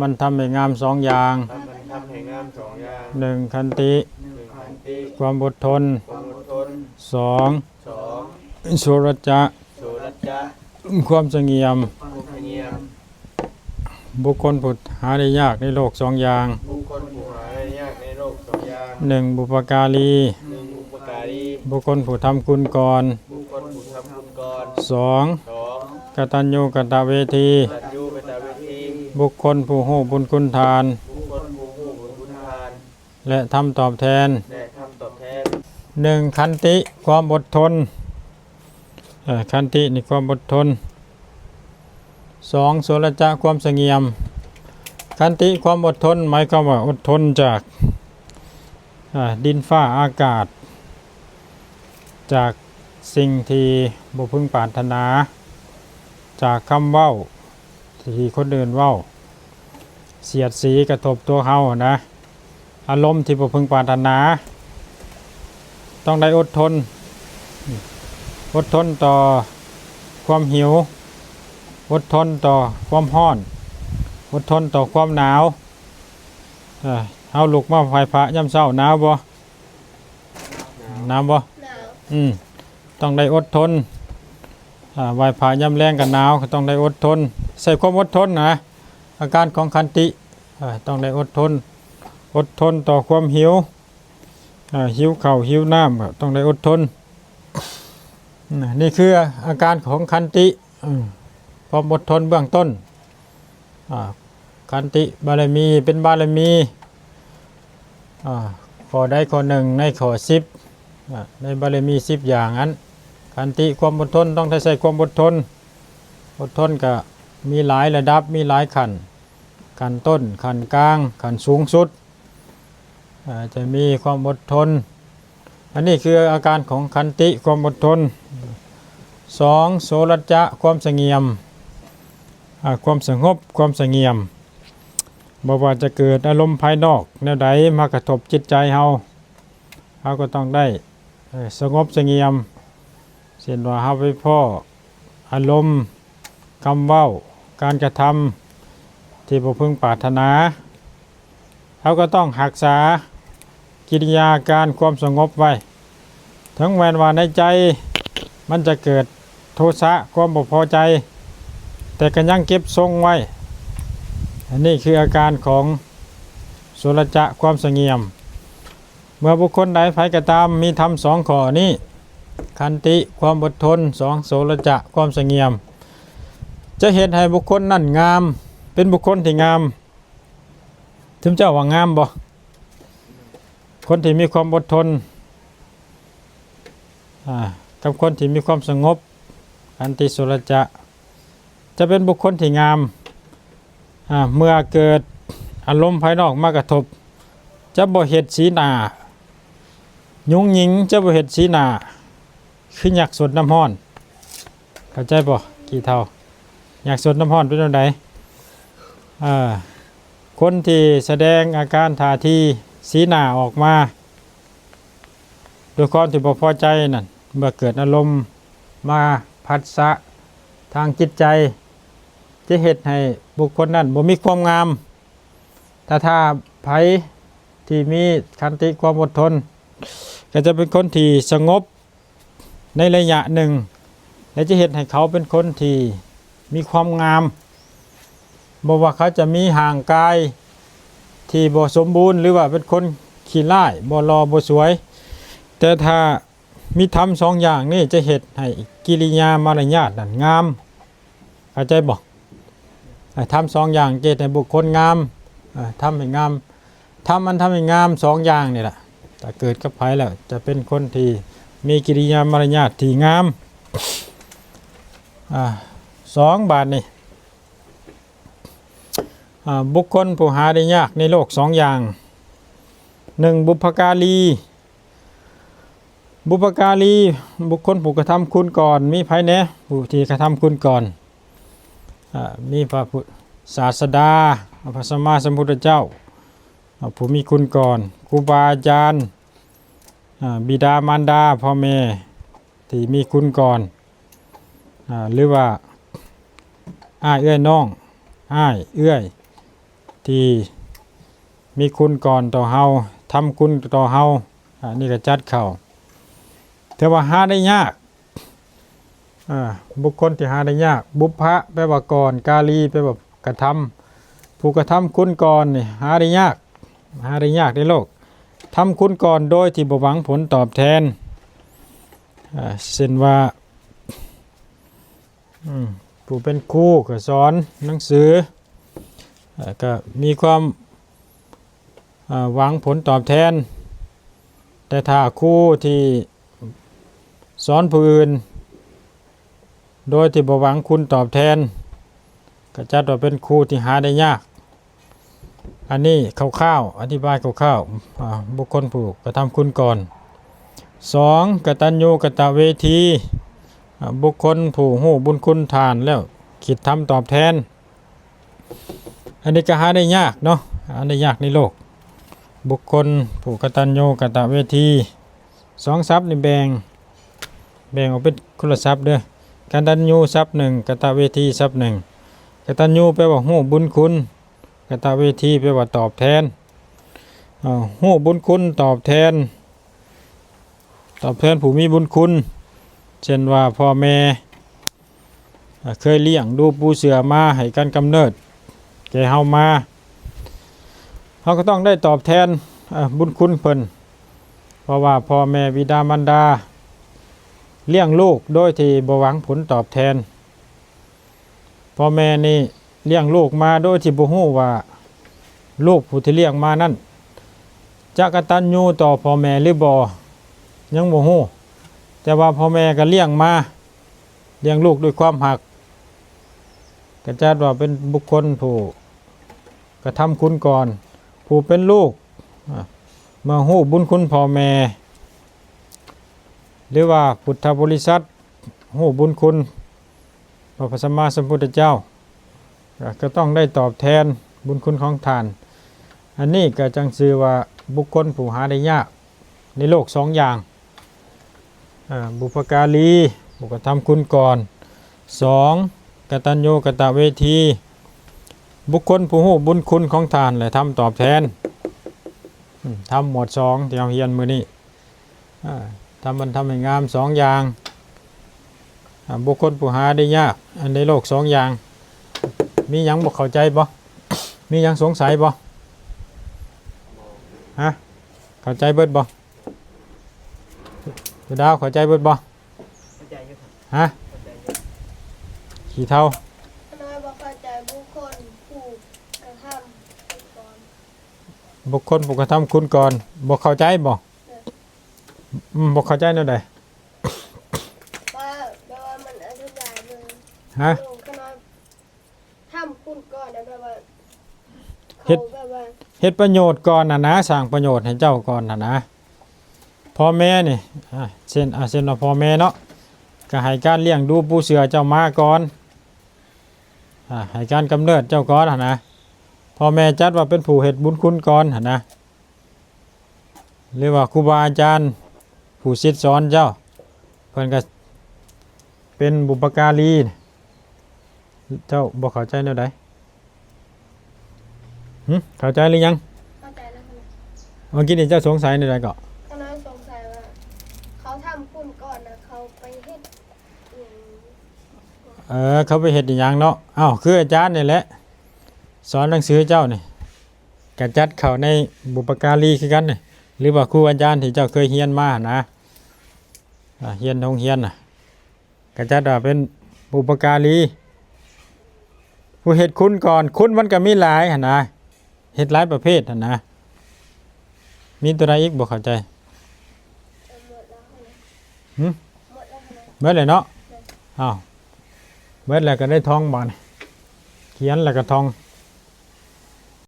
ມັນທຳໃຫ້ງາມສອງຢ່າງ. ທຳມັນທຳໃຫ້ງາມສອງຢ່າງ. ໜຶ່ງ ຂັນຕິ ໜຶ່ງ ຂັນຕິ ຄວາມອົດທົນ. ຄວາມອົດທົນ. ສອງ ສອງ ໂສລະຈະ ໂສລະຈະ ຄວາມສະຫງຽມ. ຄວາມສະຫງຽມ. ບຸກຄົນຜູ້ຫາໄດ້ຍາກໃນໂລກສອງຢ່າງ. ບຸກຄົນຜູ້ຫາໄດ້ຍາກໃນໂລກສອງຢ່າງ. ໜຶ່ງ ບຸບພະກາລີ. ໜຶ່ງ ບຸບພະກາລີ ບຸກຄົນຜູ້ທຳຄຸນກ່ອນ. ບຸກຄົນຜູ້ທຳຄຸນກ່ອນ. ສອງ ສອງ ກະຕັນຍູກະຕະເວທີ. ກະຕັນຍູກະຕະເວທີ ບຸກຄົນຜູ້ຮູ້ບຸນຄຸນທານ. ບຸກຄົນຜູ້ຮູ້ບຸນຄຸນທານ. ແລະ ທຳຕອບແທນ. ແລະ ທຳຕອບແທນ. ໜຶ່ງ ຂັນຕິ ຄວາມອົດທົນ. ເອີ ຂັນຕິນີ້ຄວາມອົດທົນ. ສອງ ໂສລະຈະ ຄວາມສະຫງຽມ. ຂັນຕິ ຄວາມອົດທົນ ໝາຍຄວາມວ່າອົດທົນຈາກ ເອີ ດິນຟ້າອາກາດ, ຈາກສິ່ງທີ່ບໍ່พึງປາດຖະໜາ, ຈາກຄຳເວົ້າທີ່ຄົນອື່ນເວົ້າ, ສຽດສີກະທົບຕົວເຮົານະ, ອາລົມທີ່ບໍ່ເພິ່ງປາດຖະໜາ, ຕ້ອງໄດ້ອົດທົນ, ອົດທົນຕໍ່ຄວາມຫິວ, ອົດທົນຕໍ່ຄວາມຮ້ອນ, ອົດທົນຕໍ່ຄວາມໜາວ. ເອີ ເຮົາລຸກມາໄຫວ້ພະຍາມເຊົ້າ ໜາວບໍ່? ໜາວບໍ່? ໜາວ. ອືມ ຕ້ອງໄດ້ອົດທົນ. ອາ ໄຫວ້ພະຍາມແລງກໍໜາວ, ກໍຕ້ອງໄດ້ອົດທົນ, ໃຊ້ຄວາມອົດທົນນະ. ອາການຂອງຂັນຕິ ອາ ຕ້ອງໄດ້ອົດທົນ, ອົດທົນຕໍ່ຄວາມຫິວ, ອາ ຫິວເຂົ້າຫິວນ້ຳ ກໍຕ້ອງໄດ້ອົດທົນ. ອາ ນີ້ຄືອາການຂອງຂັນຕິ, ອາ ຄວາມອົດທົນເບື້ອງຕົ້ນ. ອາ ຂັນຕິບາລະມີເປັນບາລະມີ ອາ ຂໍ້ໃດຂໍ້ໜຶ່ງໃນຂໍ້ສິບ ອາ ໃນບາລະມີສິບຢ່າງນັ້ນ. ຂັນຕິ ຄວາມອົດທົນ, ຕ້ອງໄດ້ໃຊ້ຄວາມອົດທົນ. ອົດທົນກະມີຫຼາຍລະດັບ, ມີຫຼາຍຂັ້ນ, ຂັ້ນຕົ້ນ, ຂັ້ນກາງ, ຂັ້ນສູງສຸດ. ອາ ຈະມີຄວາມອົດທົນ. ອັນນີ້ຄືອາການຂອງຂັນຕິ ຄວາມອົດທົນ. ສອງ ໂສລະຈະ ຄວາມສະຫງຽມ, ອາ ຄວາມສະຫງົບ, ຄວາມສະຫງຽມ. ບໍ່ວ່າຈະເກີດອາລົມພາຍນອກແນວໃດມາກະທົບຈິດໃຈເຮົາ, ເຮົາກໍຕ້ອງໄດ້ ເອີ ສະຫງົບສະຫງຽມ. ເຊັ່ນວ່າເຮົາໄປພໍ້ອາລົມ, ຄຳເວົ້າ, ການກະທຳທີ່ບໍ່ເພິ່ງປາດຖະໜາ, ເຮົາກໍຕ້ອງຮັກສາກິລິຍາການຄວາມສະຫງົບໄວ້. ເຖິງແມ່ນວ່າໃນໃຈມັນຈະເກີດໂທສະ, ຄວາມບໍ່ພໍໃຈ, ແຕ່ກໍຍັງເກັບຊົງໄວ້. ອັນນີ້ຄືອາການຂອງໂສລະຈະ, ຄວາມສະຫງຽມ. ເມື່ອບຸກຄົນໃດໃຜກໍຕາມມີທຳສອງຂໍ້ນີ້, ຂັນຕິ ຄວາມອົດທົນ, ສອງ ໂສລະຈະ ຄວາມສະຫງຽມ, ຈະເຮັດໃຫ້ບຸກຄົນນັ້ນງາມ, ເປັນບຸກຄົນທີ່ງາມ. ທຸມເຈົ້າວ່າງາມບໍ່? ຄົນທີ່ມີຄວາມອົດທົນ ອາ ກັບຄົນທີ່ມີຄວາມສະຫງົບ, ຂັນຕິ ໂສລະຈະ ຈະເປັນບຸກຄົນທີ່ງາມ. ອາ ເມື່ອເກີດອາລົມພາຍນອກມາກະທົບ, ຈະບໍ່ເຮັດສີໜ້າຫຍຸງຫຍິງ, ຈະບໍ່ເຮັດສີໜ້າຄືຍັກສົດນ້ຳຮ້ອນ. ເຂົ້າໃຈບໍ່ ຂີ້ເຖົ້າ? ຍັກສົດນ້ຳຮ້ອນເປັນແນວໃດ? ເອີ ຄົນທີ່ສະແດງອາການທ່າທີສີໜ້າອອກມາ ດ້ວຍຄວາມທີ່ບໍ່ພໍໃຈນັ້ນ, ເມື່ອເກີດອາລົມມາພັດສະທາງຈິດໃຈ, ຈະເຮັດໃຫ້ບຸກຄົນນັ້ນບໍ່ມີຄວາມງາມ. ແຕ່ຖ້າໃຜທີ່ມີຂັນຕິຄວາມອົດທົນ, ກໍຈະເປັນຄົນທີ່ສະຫງົບໃນໄລຍະໜຶ່ງ ແລະ ຈະເຮັດໃຫ້ເຂົາເປັນຄົນທີ່ມີຄວາມງາມ. ບໍ່ວ່າເຂົາຈະມີຮ່າງກາຍທີ່ບໍ່ສົມບູນ ຫຼືວ່າເປັນຄົນຂີ້ລ້າຍ, ບໍ່ຫຼໍ່ບໍ່ສວຍ, ແຕ່ຖ້າມີທຳສອງຢ່າງນີ້ ຈະເຮັດໃຫ້ກິລິຍາມາລະຍາດນັ້ນງາມ. ເຂົ້າໃຈບໍ່? ທຳສອງຢ່າງຈະເຮັດໃຫ້ບຸກຄົນງາມ, ທຳໃຫ້ງາມ. ທຳອັນທຳໃຫ້ງາມສອງຢ່າງນີ້ລະ ຖ້າເກີດກັບໃຜແລ້ວ ຈະເປັນຄົນທີ່ມີກິລິຍາມາລະຍາດທີ່ງາມ. ອາ ສອງ ບາດນີ້ ອາ ບຸກຄົນຜູ້ຫາໄດ້ຍາກໃນໂລກສອງຢ່າງ. ໜຶ່ງ ບຸບພະກາລີ. ບຸບພະກາລີ ບຸກຄົນຜູ້ກະທຳຄຸນກ່ອນ ມີໃຜແດ່? ຜູ້ທີ່ກະທຳຄຸນກ່ອນ ອາ ມີພະພຸດ ສາສະດາ ພະສຳມາສຳພຸດທະເຈົ້າ ອາ ຜູ້ມີຄຸນກ່ອນ, ຄູບາອາຈານ, ອາ ບິດາມານດາ, ພໍ່ແມ່ທີ່ມີຄຸນກ່ອນ, ອາ ຫຼືວ່າອ້າຍເອື້ອຍນ້ອງ, ອ້າຍເອື້ອຍ, ທີ່ມີຄຸນກ່ອນຕໍ່ເຮົາ, ທຳຄຸນຕໍ່ເຮົາ, ອັນນີ້ກໍຈັດເຂົ້າ. ແຕ່ວ່າຫາໄດ້ຍາກ, ອາ, ບຸກຄົນທີ່ຫາໄດ້ຍາກ. ບຸບພະ ແປວ່າກ່ອນ, ກາລີ ແປວ່າກະທຳ. ຜູ້ກະທຳຄຸນກ່ອນນີ້ຫາໄດ້ຍາກ, ຫາໄດ້ຍາກໃນໂລກ. ທຳຄຸນກ່ອນໂດຍທີ່ບໍ່ຫວັງຜົນຕອບແທນ, ອາ, ເຊັ່ນວ່າ ອືມ ຜູ້ເປັນຄູກໍສອນໜັງສື, ເອີ່ ກໍມີຄວາມ ເອີ່ ຫວັງຜົນຕອບແທນ. ແຕ່ຖ້າຄູທີ່ສອນຜູ້ອື່ນໂດຍທີ່ບໍ່ຫວັງຄຸນຕອບແທນ ກໍຈັດວ່າເປັນຄູທີ່ຫາໄດ້ຍາກ. ອັນນີ້ຄ່າວໆ ອະທິບາຍຄ່າວໆ ອາ ບຸກຄົນຜູ້ກະທຳຄຸນກ່ອນ. ສອງ ກະຕັນຍູກະຕະເວທີ ອາ ບຸກຄົນຜູ້ຮູ້ບຸນຄຸນທ່ານແລ້ວຄິດທຳຕອບແທນ. ອັນນີ້ກໍຫາໄດ້ຍາກເນາະ, ຫາໄດ້ຍາກໃນໂລກ. ບຸກຄົນຜູ້ກະຕັນຍູກະຕະເວທີ ສອງສັບນີ້ແບ່ງ ແບ່ງອອກເປັນຄົນລະສັບເດີ້. ກະຕັນຍູສັບໜຶ່ງ, ກະຕະເວທີສັບໜຶ່ງ. ກະຕັນຍູແປວ່າຮູ້ບຸນຄຸນ, ກະຕະເວທີແປວ່າຕອບແທນ. ເອີ່ ຮູ້ບຸນຄຸນຕອບແທນ, ຕອບແທນຜູ້ມີບຸນຄຸນ ເຊັ່ນວ່າພໍ່ແມ່ ເອີ່ ເຄີຍລ້ຽງດູປູເສືອມາໃຫ້ການກຳເນີດແກ່ເຮົາມາ, ເຮົາກໍຕ້ອງໄດ້ຕອບແທນ ເອີ່ ບຸນຄຸນເພິ່ນ. ເພາະວ່າພໍ່ແມ່ບິດາມານດາລ້ຽງລູກໂດຍທີ່ບໍ່ຫວັງຜົນຕອບແທນ. ພໍ່ແມ່ນີ້ລ້ຽງລູກມາໂດຍທີ່ບໍ່ຮູ້ວ່າລູກຜູ້ທີ່ລ້ຽງມານັ້ນຈະກະຕັນຍູຕໍ່ພໍ່ແມ່ຫຼືບໍ່ ຍັງບໍ່ຮູ້. ແຕ່ວ່າພໍ່ແມ່ກໍລ້ຽງມາ, ລ້ຽງລູກດ້ວຍຄວາມຮັກ, ກໍຈັດວ່າເປັນບຸກຄົນຜູ້ກະທຳຄຸນກ່ອນ. ຜູ້ເປັນລູກ ອາ ເມື່ອຮູ້ບຸນຄຸນພໍ່ແມ່ ຫຼືວ່າພຸດທະບໍລິສັດ ຮູ້ບຸນຄຸນຕໍ່ພະສຳມາສຳພຸດທະເຈົ້າ ກໍຕ້ອງໄດ້ຕອບແທນບຸນຄຸນຂອງທ່ານ. ອັນນີ້ກໍຈັ່ງຊື່ວ່າບຸກຄົນຜູ້ຫາໄດ້ຍາກໃນໂລກສອງຢ່າງ, ອາ ບຸບພະກາລີ ຜູ້ກະທຳຄຸນກ່ອນ, ສອງ ກະຕັນຍູກະຕະເວທີ ບຸກຄົນຜູ້ຮູ້ບຸນຄຸນຂອງທ່ານ ແລະ ທຳຕອບແທນ. ອາ ທຳໝວດສອງທີ່ເຮົາຮຽນມື້ນີ້ ອາ ທຳມັນທຳໃຫ້ງາມສອງຢ່າງ. ອາ ບຸກຄົນຜູ້ຫາໄດ້ຍາກ ອັນໃນໂລກສອງຢ່າງ. ມີຫຍັງບໍ່ເຂົ້າໃຈບໍ່? ມີຫຍັງສົງໄສບໍ່? ຮະ? ເຂົ້າໃຈເບິດບໍ່? ດາວ ເຂົ້າໃຈເບິດບໍ່? ເຂົ້າໃຈຢູ່ຄັບ. ຮະ? ເຂົ້າໃຈຢູ່. ຂີ້ເຖົ້າ. ຂ້ານ້ອຍບໍ່ເຂົ້າໃຈບຸກຄົນຜູ້ກະທຳຄຸນກ່ອນ. ບຸກຄົນຜູ້ກະທຳຄຸນກ່ອນ ບໍ່ເຂົ້າໃຈບໍ່? ເອີ. ອືມ ບໍ່ເຂົ້າໃຈແນວໃດ? ວ່າ ແບບວ່າມັນອະທິບາຍເບິ່ງ. ຮະ? ຂ້ານ້ອຍທຳຄຸນກ່ອນນະ ແບບວ່າ ເຮັດ ເຂົາແບບວ່າ ເຮັດປະໂຫຍດກ່ອນຫັ້ນນະ, ສ້າງປະໂຫຍດໃຫ້ເຈົ້າກ່ອນຫັ້ນນະ. ພໍ່ແມ່ນີ້ ອາ ເຊັ່ນ ອາ ເຊັ່ນວ່າພໍ່ແມ່ເນາະ ກໍໃຫ້ການລ້ຽງດູປູເສືອເຈົ້າມາກ່ອນ, ອາ ໃຫ້ການກຳເນີດເຈົ້າກ່ອນຫັ້ນນະ. ພໍ່ແມ່ຈັດວ່າເປັນຜູ້ເຮັດບຸນຄຸນກ່ອນຫັ້ນນະ. ຫຼືວ່າຄູບາອາຈານຜູ້ສິດສອນເຈົ້າ ເພິ່ນກໍເປັນບຸບພະກາລີ. ເຈົ້າບໍ່ເຂົ້າໃຈແນວໃດ? ຫຶ? ເຂົ້າໃຈຫຼືຍັງ? ເຂົ້າໃຈແລ້ວ. ເມື່ອກີ້ນີ້ເຈົ້າສົງໄສແນວໃດເກາະ? ຂ້ານ້ອຍສົງໄສວ່າ ເຂົາທຳຄຸນກ່ອນນະ ເຂົາໄປເຮັດອີ່ຫຍັງ? ເອີ ເຂົາໄປເຮັດອີ່ຫຍັງເນາະ? ອ້າວ ຄືອາຈານນີ້ແຫຼະ ສອນໜັງສືເຈົ້ານີ້ ກະຈັດເຂົ້າໃນບຸບພະກາລີຄືກັນນີ້ ຫຼືວ່າຄູອາຈານທີ່ເຈົ້າເຄີຍຮຽນມາຫັ້ນນະ, ອາ ຮຽນໂຮງຮຽນນະ ກະຈັດວ່າເປັນບຸບພະກາລີ ຜູ້ເຮັດຄຸນກ່ອນ. ຄຸນມັນກະມີຫຼາຍຫັ້ນນະ, ເຮັດຫຼາຍປະເພດຫັ້ນນະ. ມີຕົວໃດອີກບໍ່ເຂົ້າໃຈ? ຫຶ? ໝົດແລ້ວເນາະ. ອ້າວ ເບິດແລ້ວກໍໄດ້ທ່ອງບາດນີ້ ຂຽນແລ້ວກໍທ່ອງ.